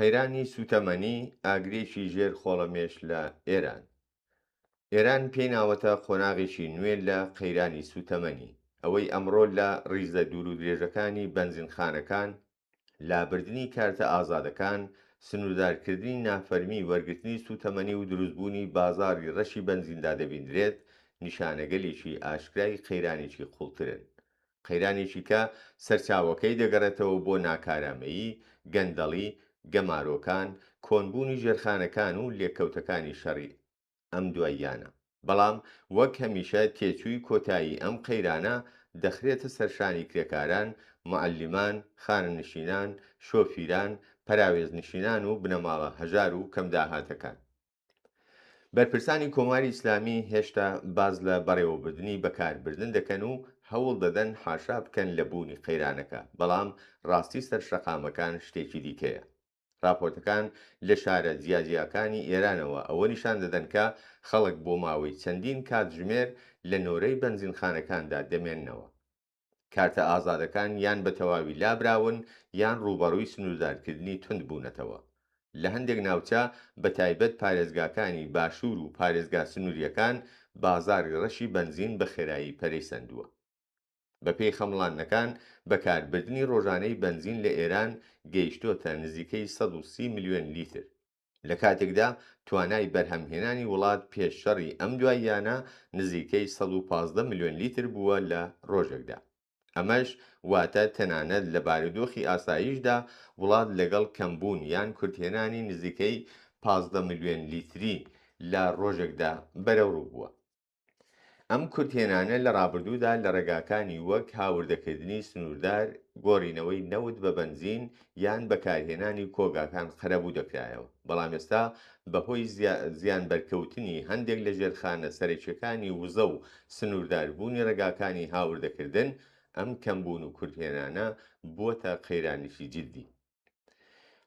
قەیرانی سووتەمەنی، ئاگرێکی ژێر خۆڵەمێش لە ئێران. ئێران پێی ناوەتە قۆناغێکی نوێ لە قەیرانی سووتەمەنی. ئەوەی ئەمڕۆ لە ڕیزە دوورودرێژەکانی بەنزینخانەکان، لابردنی کارتە ئازادەکان، سنووردارکردنی نافەرمی وەرگرتنی سووتەمەنی و دروستبوونی بازاڕی ڕەشی بەنزیندا دەبیندرێت، نیشانەگەلێکی ئاشکرای قەیرانێکی قووڵترن. قەیرانێکی کە سەرچاوەکەی دەگەڕێتەوە بۆ ناکارامەیی، گەندەڵی، گەمارۆکان، کۆنبوونی ژێرخانەکان و لێکەوتەکانی شەڕی ئەم دواییانە. بەڵام وەک هەمیشە تێچووی کۆتایی ئەم قەیرانە دەخرێتە سەرشانی کرێکاران، موعەلیمان، خانەنشینان، شۆفیران، پەراوێزنشینان و بنەماڵە هەژار و کەمداهاتەکان. بەرپرسانی کۆماری ئیسلامی هێشتا باس لە بەڕێوەبردنی بەکاربردن دەکەن و هەوڵ دەدەن حاشا بکەن لە بوونی قەیرانەکە، بەڵام ڕاستی سەر شەقامەکان شتێکی دیکەیە. ڕاپۆرتەکان لە شارە جیاجیاکانی ئێرانەوە ئەوە نیشان دەدەن کە خەڵک بۆ ماوەی چەندین کاتژمێر لە نۆرەی بەنزینخانەکاندا دەمێننەوە. کارتە ئازادەکان یان بە تەواوی لابراون یان ڕووبەڕووی سنووردارکردنی توند بوونەتەوە. لە هەندێک ناوچە، بەتایبەت پارێزگاکانی باشوور و پارێزگا سنوورییەکان، بازاڕی ڕەشی بەنزین بە خێرایی پەرەی سەندووە. بەپێی خەمڵاندنەکان، بەکاربردنی ڕۆژانەی بەنزین لە ئێران گەیشتۆتە نزیکەی 130 ملیۆن لیتر. لە کاتێکدا توانای بەرهەمهێنانی وڵات پێش شەڕی ئەم دواییانە نزیکەی 115 ملیۆن لیتر بووە لە ڕۆژێکدا. ئەمەش واتە تەنانەت لە بارودۆخی ئاساییشدا وڵات لەگەڵ کەمبوون یان کورتهێنانی نزیکەی 15 ملیۆن لیتری لە ڕۆژێکدا بەرەوڕوو بووە. ئەم کورتهێنانە لە ڕابردوودا لە ڕێگاکانی وەک هاوردەکردنی سنووردار، گۆڕینەوەی نەوت بە بەنزین یان بەکارهێنانی کۆگاکان قەرەبوو دەکرایەوە، بەڵام ئێستا بەهۆی زیانبەرکەوتنی هەندێک لە ژێرخانە سەرەکییەکانی وزە و سنوورداربوونی ڕێگاکانی هاوردەکردن، ئەم کەمبوون و کورتهێنانە بووەتە قەیرانێکی جیددی.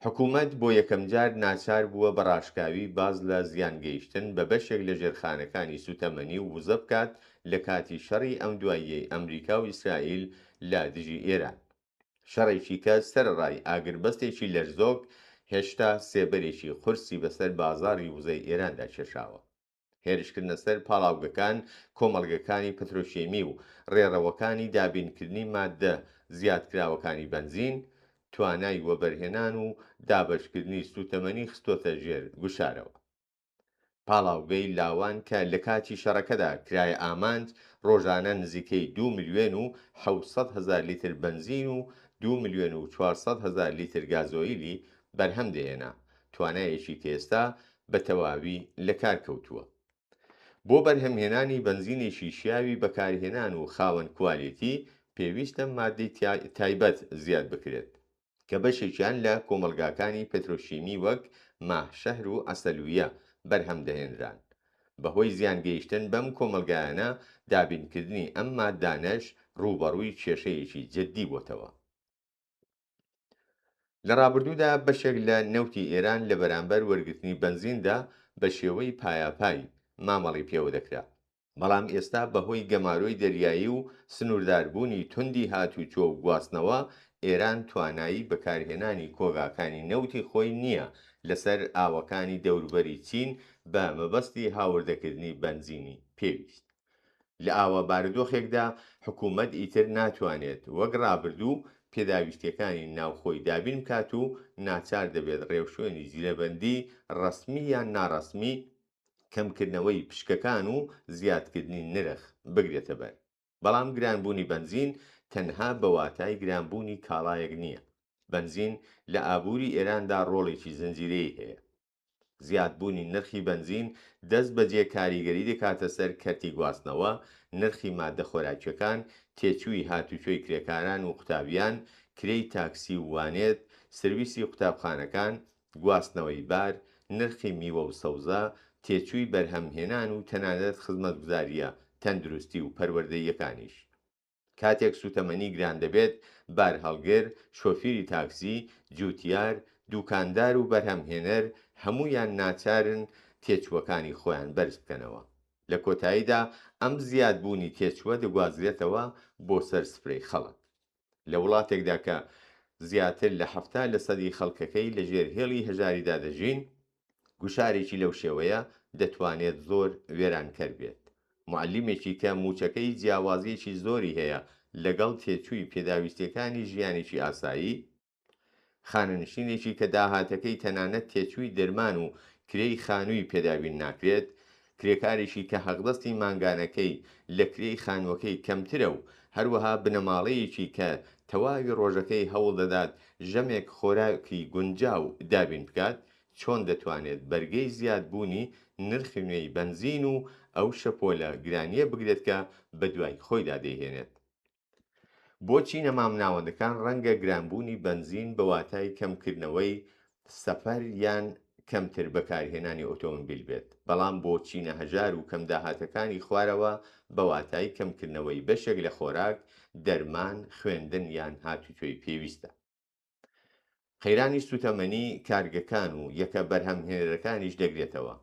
حکومەت بۆ یەکەمجار ناچار بووە بە ڕاشکاوی باس لە زیانگەیشتن بە بەشێک لە ژێرخانەکانی سوتەمەنی و وزە بکات لە کاتی شەڕی ئەم دواییەی ئەمریکا و ئیسرائیل لە دژی ئێران. شەڕێکی کە سەرەڕای ئاگربەستێکی لەرزۆک، هێشتا سێبەرێکی قورسی بەسەر بازاڕی وزەی ئێراندا کێشاوە. هێرشکردنە سەر پاڵاوگەکان، کۆمەڵگەکانی پترۆشیمی و ڕێڕەوەکانی دابینکردنی ماددە زیادکراوەکانی بەنزین، توانای وەبەرهێنان و دابەشکردنی سووتەمەنی خستۆتە ژێر گوشارەوە. پاڵاوگەی لاوان کە لە کاتی شەڕەکەدا کرایە ئامانج، ڕۆژانە نزیکەی 2,700,000 لیتر بەنزین و 2,400,000 لیتر گازۆیلی بەرهەم دەهێنا، توانایەکی کە ئێستا بە تەواوی لەکار کەوتووە. بۆ بەرهەمهێنانی بەنزینێکی شیاوی بەکارهێنان و خاوەن کوالێتی، پێویستە ماددەی تایبەت زیاد بکرێت، کە بەشێکیان لە کۆمەڵگاکانی پترۆشیمی وەک ماهشەهر و عەسەلویە بەرهەم دەهێنران. بەهۆی زیانگەیشتن بەم کۆمەڵگایانە، دابینکردنی ئەم ماددانەش ڕووبەڕووی کێشەیەکی جددی بۆتەوە. لە ڕابردوودا بەشێک لە نەوتی ئێران لە بەرامبەر وەرگرتنی بەنزیندا بە شێوەی پایاپای مامەڵەی پێوە دەکرا، بەڵام ئێستا بەهۆی گەمارۆی دەریایی و سنوورداربوونی توندی هاتوچۆ و گواستنەوە، ئێران توانایی بەکارهێنانی کۆگاکانی نەوتی خۆی نییە لەسەر ئاوەکانی دەوروبەری چین بە مەبەستی هاوردەکردنی بەنزینی پێویست. لە ئاوا بارودۆخێکدا حکوومەت ئیتر ناتوانێت وەک ڕابردوو پێداویستییەکانی ناوخۆی دابین بکات و ناچار دەبێت ڕێوشوێنی جلەبەندی ڕەسمی یان ناڕەسمی، کەمکردنەوەی پشکەکان و زیادکردنی نرخ بگرێتە بەر. بەڵام گرانبوونی بەنزین تەنها بە واتای گرانبوونی کاڵایەک نییە. بەنزین لە ئابووری ئێراندا ڕۆڵێکی زنجیرەیی هەیە. زیادبوونی نرخی بەنزین دەست بەجێ کاریگەری دەکاتە سەر کەرتی گواستنەوە، نرخی ماددە خۆراکیەکان، تێچووی هاتوچۆی کرێکاران و قوتابیان، کرێی تاکسی و وانێت، سرویسی قوتابخانەکان، گواستنەوەی بار، نرخی میوە و سەوزە، تێچووی بەرهەمهێنان و تەنانەت خزمەتگوزارییە تەندروستی و پەروەردەییەکانیش. کاتێک سوتەمەنی گران دەبێت، بارهەڵگر، شۆفیری تاکسی، جوتیار، دوکاندار و بەرهەمهێنەر هەموویان ناچارن تێچووەکانی خۆیان بەرز بکەنەوە. لە کۆتاییدا ئەم زیادبوونی تێچووە دەگوازرێتەوە بۆ سەر سفرەی خەڵک. لە وڵاتێکدا کە زیاتر لە 70 لەسەدی خەڵکەکەی لەژێر هێڵی هەژاریدا دەژین، گوشارێکی لەو شێوەیە دەتوانێت زۆر وێرانکەر بێت. موعەلیمێکی کە مووچەکەی جیاوازییەکی زۆری هەیە لەگەڵ تێچووی پێداویستییەکانی ژیانێکی ئاسایی، خانەنشینێکی کە داهاتەکەی تەنانەت تێچووی دەرمان و کرێی خانووی پێ دابین ناکرێت، کرێکارێکی کە حەقدەستی مانگانەکەی لە کرێی خانووەکەی کەمترە و هەروەها بنەماڵەیەکی کە تەواوی ڕۆژەکەی هەوڵ دەدات ژەمێک خۆراکی گونجاو دابین بکات، چۆن دەتوانێت بەرگەی زیادبوونی نرخی نوێی بەنزین و ئەو شەپۆلە گرانییە بگرێت کە بەدوای خۆیدا دەیهێنێت؟ بۆ چینە مامناوەندەکان ڕەنگە گرانبوونی بەنزین بە واتای کەمکردنەوەی سەفەر یان کەمتر بەکارهێنانی ئۆتۆمبیل بێت، بەڵام بۆ چینە هەژار و کەمداهاتەکانی خوارەوە بە واتای کەمکردنەوەی بەشێک لە خۆراک، دەرمان، خوێندن یان هاتوچۆی پێویستە. قەیرانی سوتەمەنی کارگەکان و یەکە بەرهەمهێنەرەکانیش دەگرێتەوە.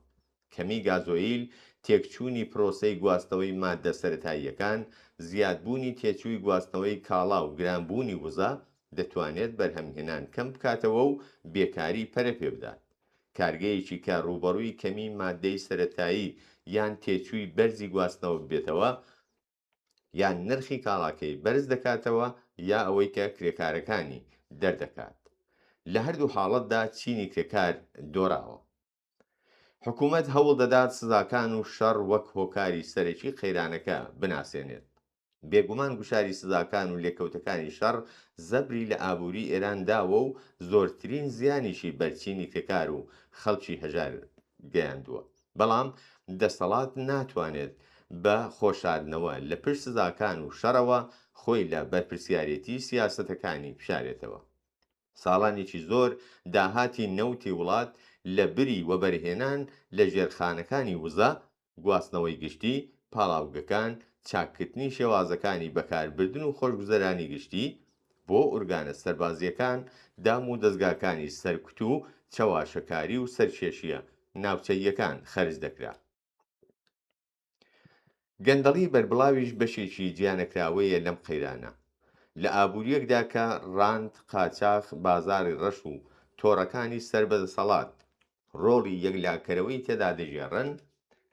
کەمی گازۆیل، تێکچوونی پرۆسەی گواستنەوەی ماددە سەرەتاییەکان، زیادبوونی تێچووی گواستنەوەی کاڵا و گرانبوونی وزە، دەتوانێت بەرهەمهێنان کەم بکاتەوە و بێکاری پەرە پێبدات. کارگەیەکی کە ڕووبەڕووی کەمی ماددەی سەرەتایی یان تێچووی بەرزی گواستنەوە ببێتەوە، یان نرخی کاڵاکەی بەرز دەکاتەوە یا ئەوەی کە کرێکارەکانی دەردەکات. لە هەردوو حاڵەتدا چینی کرێکار دۆڕاوە. حکومەت هەوڵ دەدات سزاکان و شەڕ وەک هۆکاری سەرەکی قەیرانەکە بناسێنێت. بێگومان گوشاری سزاکان و لێکەوتەکانی شەڕ زەبری لە ئابووری ئێران داوە و زۆرترین زیانیشی بەر چینی کرێکار و خەڵکی هەژار گەیاندووە. بەڵام دەسەڵات ناتوانێت بە خۆشاردنەوە لە پشت سزاکان و شەڕەوە خۆی لە بەرپرسیارێتی سیاسەتەکانی بشارێتەوە. ساڵانێکی زۆر داهاتی نەوتی وڵات لە بری وەبەرهێنان لە ژێرخانەکانی وزە، گواستنەوەی گشتی، پاڵاوگەکان، چاککردنی شێوازەکانی بەکاربردن و خۆشگوزەرانی گشتی، بۆ ئورگانە سەربازییەکان، دام و دەزگاکانی سەرکوت و چەواشەکاری و سەرکێشییە ناوچەییەکان خەرج دەکرا. گەندەڵی بەربڵاویش بەشێکی جیانەکراوەیە لەم قەیرانە. لە ئابوورییەکدا کە ڕانت، قاچاخ، بازاڕی ڕەش و تۆڕەکانی سەر بە دەسەڵات ڕۆڵی یەکلاکەرەوەی تێدا دەگێڕن،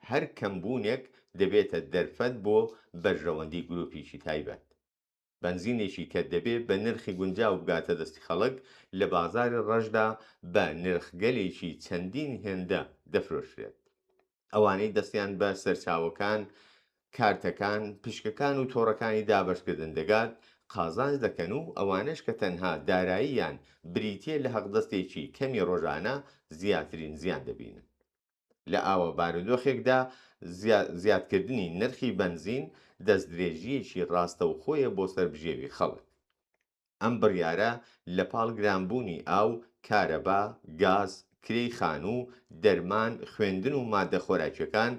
هەر کەمبوونێک دەبێتە دەرفەت بۆ بەرژەوەندی گروپێکی تایبەت. بەنزینێکی کە دەبێ بە نرخی گونجاو بگاتە دەستی خەڵک، لە بازاری ڕەشدا بە نرخگەلێکی چەندین هێندە دەفرۆشرێت. ئەوانەی دەستیان بە سەرچاوەکان، کارتەکان، پشکەکان و تۆڕەکانی دابەشکردن دەگات، قازانج دەکەن و ئەوانەش کە تەنها داراییان بریتییە لە حەقدەستێکی کەمی ڕۆژانە، زیاترین زیان دەبینن. لە ئاوا بارودۆخێکدا زیادکردنی نرخی بەنزین دەستدرێژییەکی ڕاستەوخۆیە بۆ سەر بژێوی خەڵک. ئەم بڕیارە لە پاڵ گرانبوونی ئاو، کارەبا، گاز، کرێی خانوو، دەرمان، خوێندن و ماددە خۆراکییەکان،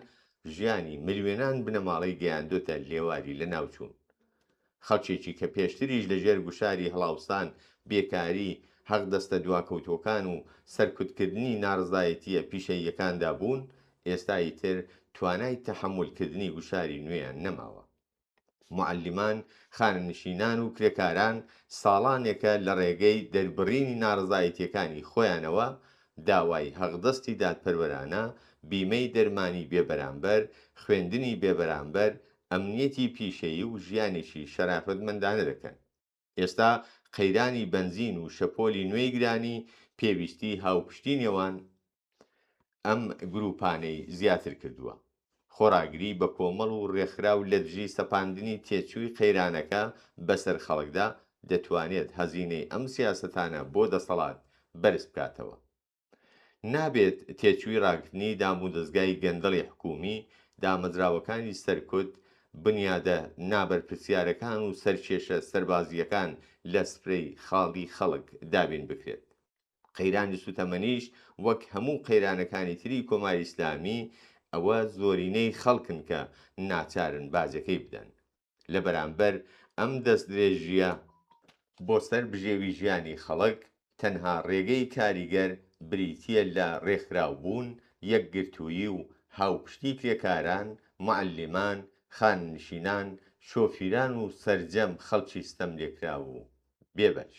ژیانی ملیۆنان بنەماڵەی گەیاندۆتە لێواری لەناوچوون. خەڵکێکی کە پێشتریش لە ژێر گوشاری هەڵاوسان، بێکاری، حەقدەستە دواکەوتووەکان و سەرکوتکردنی ناڕەزایەتییە پیشەییەکاندا بوون، ئێستا ئیتر توانای تەحەمولکردنی گوشاری نوێیان نەماوە. موعەلیمان، خانەنشینان و کرێکاران ساڵانێکە لە ڕێگەی دەربڕینی ناڕەزایەتییەکانی خۆیانەوە داوای حەقدەستی دادپەروەرانە، بیمەی دەرمانی بێبەرامبەر، خوێندنی بێبەرامبەر، ئەمنیەتی پیشەیی و ژیانێکی شەرافەتمەندانە دەکەن. ئێستا قەیرانی بەنزین و شەپۆلی نوێی گرانی پێویستی هاوپشتی نێوان ئەم گروپانەی زیاتر کردووە. خۆڕاگری بە کۆمەڵ و ڕێکخراو لەدژی سەپاندنی تێچووی قەیرانەکە بەسەر خەڵکدا، دەتوانێت هەزینەی ئەم سیاسەتانە بۆ دەسەڵات بەرز بکاتەوە. نابێت تێچووی ڕاگرتنی دامودەزگای گەندەڵی حکوومی، دامەزراوەکانی سەرکوت، بنیادە نابەرپرسیارەکان و سەرکێشە سەربازییەکان لە سفرەی خاڵی خەڵک دابین بکرێت. قەیرانی سووتەمەنیش وەک هەموو قەیرانەکانی تری کۆماری ئیسلامی، ئەوە زۆرینەی خەڵکن کە ناچارن باجەکەی بدەن. لە بەرامبەر ئەم دەستدرێژییە بۆ سەر بژێوی ژیانی خەڵک، تەنها ڕێگەی کاریگەر بریتییە لە ڕێکخراوبوون، یەکگرتوویی و هاوپشتی کرێکاران، موعەلیمان، خانەنشینان، شۆفیران و سەرجەم خەڵکی ستەملێکراو و بێبەش.